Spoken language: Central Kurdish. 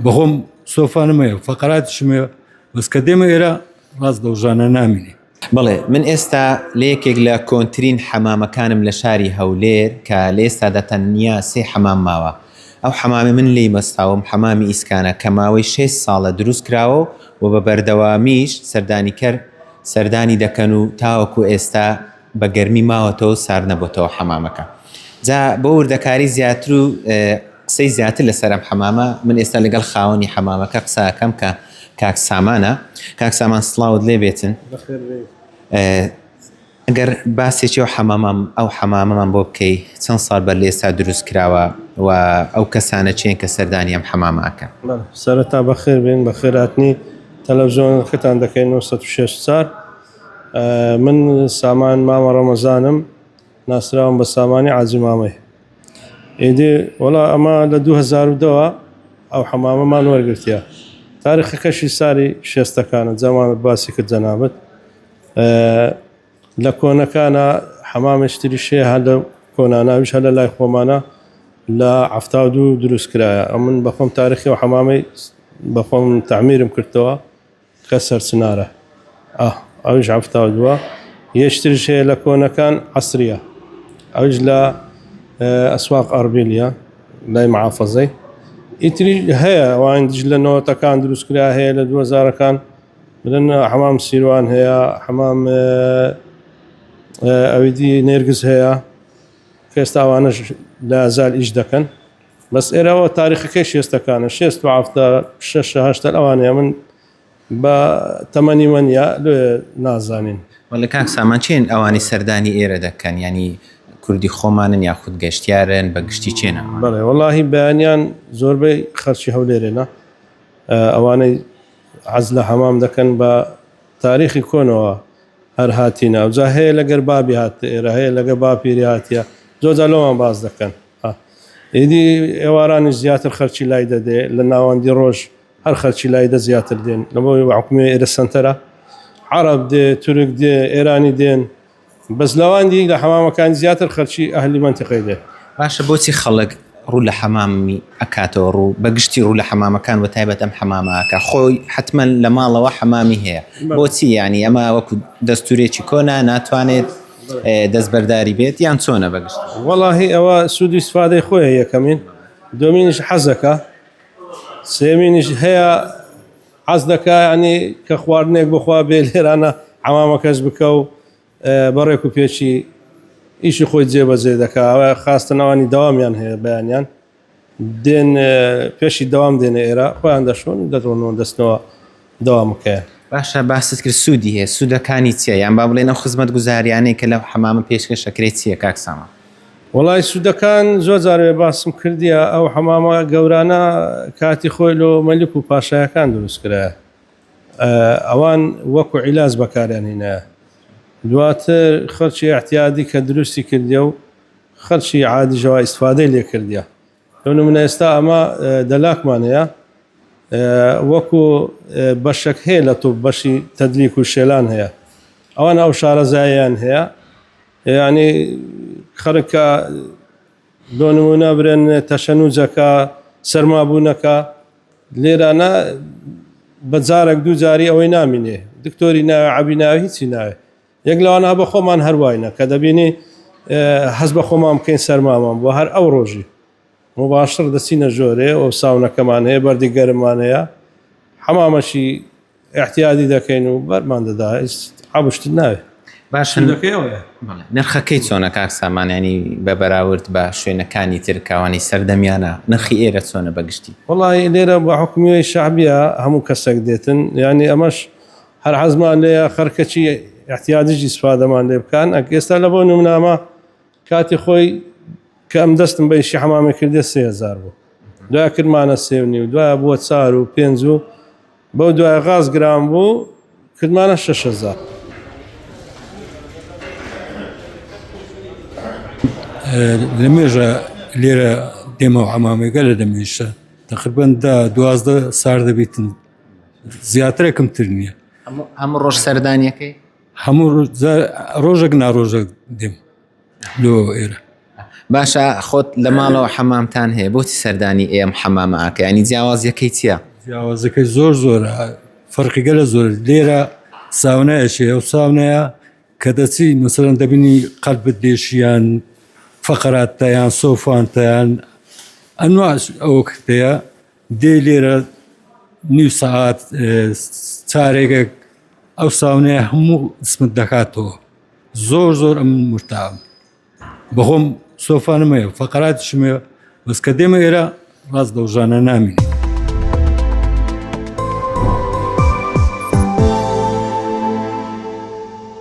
بەخۆم سۆفانم هەیە فەقەراتیشم هەیە بەس کە دێمە ئێرە ڕاست لەو ژانە نامینێ. بەڵێ من ئێستا لە یەکێک لە کۆنترین حەمامەکانم لە شاری هەولێر کە لە ئێستادا تەنیا سێ حەمام ماوە ئەو حەمامەی من لێی بەستاوم حەمامی ئیسکانە کە ماوەی شێست ساڵە دروست کراوە و بە بەردەوامیش سەردانیکەر سەردانی دەکەن و تاوەکو ئێستا بە گەرمی ماوەتەوە و سارد نەبۆتەوە حەمامەکە. جا بۆ وردەکاری زیاتر و قسەی زیاتر لەسەر ئەم حەمامە من ئێستا لەگەڵ خاوەنی حەمامەکە قسە ئەکەم کە کاک سامانە. کاک سامان سڵاوت لێ بێتن. ئەگەر باسێکی ئەو حەمامە ئەو حەمامەمان بۆ بکەی چەند ساڵ بەر لە ئێستا دروست کراوە و ئەو کەسانە چێن کە سەردانی ئەم حەمامە ئەکەن؟ سەرەتا بەخێر بێن بەخێرهاتنی تەلەفزیۆنەکەتان دەکەین 964 من سامان مامە ڕەمەزانم ناسراوم بە سامانی عازی مامەی ئیدی وەڵا ئەمە لە 2010ەوە ئەو حەمامەمان وەرگرتیە تاریخەکەشی ساری شێستەکانە جەمانت باسی کرد جەنابت لە کۆنەکانە حەمامێکی تریش هەیە هەر لە کۆناناویش هەر لە لای خۆمانە لە 72 دروست کرایە ئەمن بەخۆم تاریخی و حەمامەی بەخۆم تعمیرم کردەوە کە سەرچنارە ئاه ئەویش 72 یەشتریش هەیە لە کۆنەکان عەسریە ئەویش لە ئەسواق ئەربیلیە لای معافەزەی ئیتری هەیە ئەوان دژ لە نەوەتەکان دروستکرا هەیە لە دووەزارەکان بلن حەمام سیروان هەیە حەمام ئەویدی نێرگز هەیە کە ئێستا ئەوانەش لە زال ئیش دەکەن بەس ئێرەوە تاریخەکەی شێستەکانە شێست و حەفتا شەش هەشتا ئەوانەیە من بە تەمەنی وەنیە لێ نازانین. وەللە کاک سامان کێن ئەوانەی سەردانی ئێرە دەکەن یانی کوردی خۆمانن یاخود گەشتیارن بە گشتی کێن ئەوانە؟ بەڵێ وەڵاهی بەیانیان زۆربەی خەرکی هەولێرێنە ئەوانەی حەز لە حەمام دەکەن بە تاریخی کۆنەوە هەر هاتینە ئەوجا هەیە لەگەر بابی هاتە ئێرە هەیە لەگە باپیری هاتیە زۆر جار لۆمان باس دەکەن ئیدی ئێوارانیش زیاتر خەرکی لای دەدێ لە ناوەندی ڕۆژ هەر خەرکی لای دە زیاتر دێن لەبەوەی بە حکومی ئێرە سەنتەرە عەرەب دێ تورک دێ ئێرانی دێن بەس لەواندی لە حەمامەکانی زیاتر خەرکی ئەهلی مەنتیقەی دێ. باشە بۆچی خەڵک ڕوو لە حەمامی ئەکاتەوە ڕوو بە گشتی ڕوو لە حەمامەکان بە تایبەت ئەم حەمامە ئەکا خۆی حەتمەن لە ماڵەوە حەمامی هەیە بۆچی یانی ئەمە وەکو دەستورێکی کۆنە ناتوانێت دەستبەرداری بێت یان چۆنە بە گشتی؟ وەڵاهی ئەوە سوودی ئیسفادەی خۆیە یەکەمین دووەمینیش حەزەکە سێمینیش هەیە حەز دەکا یانی کە خواردنێک بخوا بێ لێرانە حەمامەکەش بکە و بە ڕێک و پێکی ئیشی خۆی جێبەجێ دەکا ئەوە خاستن ئەوانی دەوامیان هەیە بەیانیان دێن پێشی دەوام دێنە ئێرە خۆیان دەشۆن دەدڕنەوە دەستنەوە دەوامەکەیان. باشە باست کرد سوودی هەیە سوودەکانی چییە یان با بڵێن ئەو خزمەتگوزاریانەی کە لەو حەمامە پێشکەش ئەکرێت چییە کاک سامان؟ وەڵای سوودەکان زۆر جارێ باسم کردیە ئەو حەمامە گەورانە کاتی خۆی لۆ مەلیک و پاشایەکان دروست کرایە ئەوان وەکو عیلاج بەکاریان هینایە دواتر خەرکی ئیعتیادی کە دروستی کردیە و خەرکی عادیشەوە ئیستفادەی لێ کردیە لۆ نمونە ئێستا ئەمە دەلاکمان هەیە وەکو بەشەک هەیە لە تۆپ بەشی تەدلیک و شێلان هەیە ئەوان ئەو شارەزاییان هەیە یانی خەڵک کە بۆ نمونە برێن تەشەنوجەکە سەرمابوونەکە لێرانە بە جارێک دوو جاری ئەوەی نامینێ دکتۆری ناوێ عەبی ناوێ هیچی ناوێ یەک لەوانە بە خۆمان هەرواینە کە دەبینی هەز بە خۆمان بکەین سەرمامان بۆ هەر ئەو ڕۆژی مباشر دەچینە ژۆرێ و ساونەکەمان هەیە بەردی گەرممان هەیە حەمامەشی ئیعتیادی دەکەین و بەرمان دەدا هیچ عەبشتت ناوێ. باشە سوودەکەی ئەوەیە. بەڵێ نرخەکەی چۆنە کاک سامان یانی بە بەراورد بە شوێنەکانی تر کاوانی سەردەمیانە نرخی ئێرە چۆنە بە گشتی؟ وەڵاهی لێرە بە حوکمی شەعبیە هەموو کەسێک دێتن یانی ئەمەش هەر حەزمان لێیە خەرکەکی ئیعتیادیش ئیسفادەمان لێ بکان ئەک ئێستا لە بۆ نمونامە کاتی خۆی کە ئەم دەستم بە ئیشی حەمامێ کردێ 3000 بوو دوای کردمانە سێ و نیو دوایە بووە چار و پێنج و بەو دوایە غاز گران بوو کردمانە 6000. لە مێژە لێرە دێمەوە حەمامێکە لە دەمێشە تقریبا دا دوازدە سار دەبیتن زیاترە کەمتر نییە هەموو ڕۆژ سەردانیەکەی هەموو ڕۆژێک ناڕۆژێک دێم لۆ ئێرە. باشە خۆت لە ماڵەوە حەمامتان هەیە بۆچی سەردانی ئێم حەمامە ئاکە ینی جیاوازیەکەی چییە؟ جیاوازەکەی زۆر زۆرە فەرقی گەلە زۆر لێرە ساونایەکی ئەو ساونەیە کە دەچی مەسەلەن دەبینی قەلبت دێشیان فەقەراتتە یان سۆفانتە یان ئەنواع ئەوە کردەیە دێ لێرە نیو سەعات چارێگەک ئەو ساونەیە هەموو سمت دەکاتەوە زۆر زۆر ئەم مرتاام بەخۆم سۆفانم هەیە فەقەراتیشم هەیە بەس کە دێمە ئێرە ڕاست دەوژانە نامینێ.